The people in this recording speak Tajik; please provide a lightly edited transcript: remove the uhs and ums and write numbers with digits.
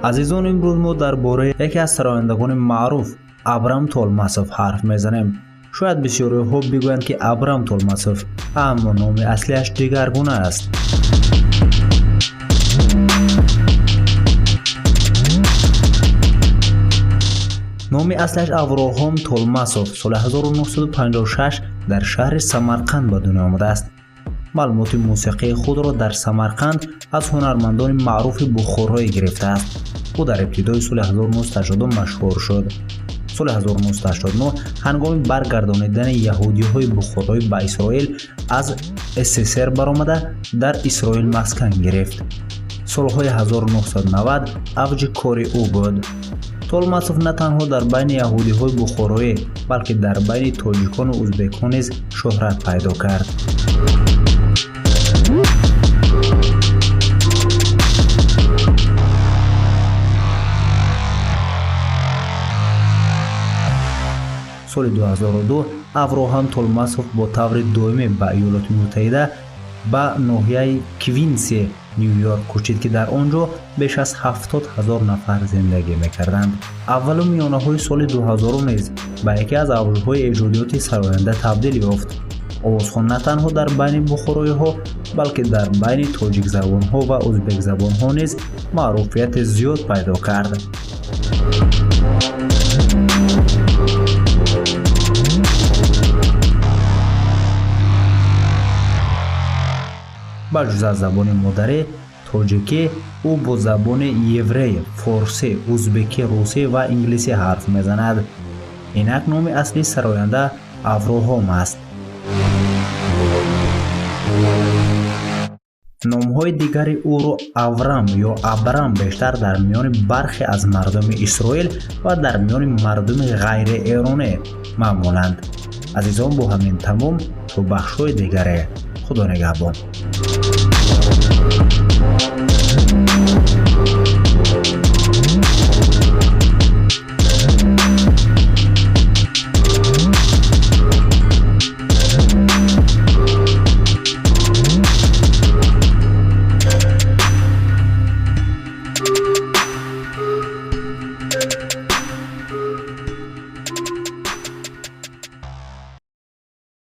Азизон, имрӯз мо дар бораи яке аз сарояндагони маъруф Абрам Толмасов ҳарф мезанем. Шояд бисёриҳо бигӯянд, ки Абрам Толмасов, аммо номи аслиаш дигаргуна аст. Номи аслиаш Авроҳом Толмасов соли 1956 дар шаҳри Самарқанд ба дунё омадааст. Маълумоти мусиқии худро дар Самарқанд аз ҳунармандони маъруфи бухороӣ гирифтааст. Ӯ дар ибтидои соли 1982 машҳур шуд. Соли 1989 ҳангоми баргардонидани яҳудиҳои бухороӣ ба Исроил аз СССР баромада, дар Исроил маскан гирифт. Солҳои 1990 авҷи кори ӯ буд. Толмасов на танҳо дар байни яҳудиҳои бухороӣ, балки дар байни тоҷикону узбекҳо низ шӯҳрат пайдо кард. Соли 2002 Авроҳам Толмасов бо таври доимӣ ба Иёлоти Муттаҳида, ба ноҳияи Квинси, Ню-Йорк кӯчид, ки дар он ҷо беш аз 70 000 нафар зиндагӣ мекарданд. Аввалу миёнаҳои соли 2000 низ ба яке аз авҷҳои эҷодиёти сароянда табдил ёфт. Овозхон на танҳо дар байни бухороиҳо, балки дар байни тоҷикзабонҳо ва узбекзабонҳо низ маъруфияти зиёд пайдо кард. Ба ҷуз аз забони модарӣ тоҷикӣ, ӯ бо забони еврей, форсӣ, узбекӣ, русӣ ва инглисӣ ҳарф мезанад. Инак номи аслии сароянда Авроҳом аст. Номҳои дигари ӯро Аврам ё Абрам бештар дар миёни бархе аз мардуми Исроил ва дар миёни мардуми ғайриэронӣ маъмуланд. Азизон, бо ҳамин тамом. То бахшҳои дигаре, Худо нигаҳбон.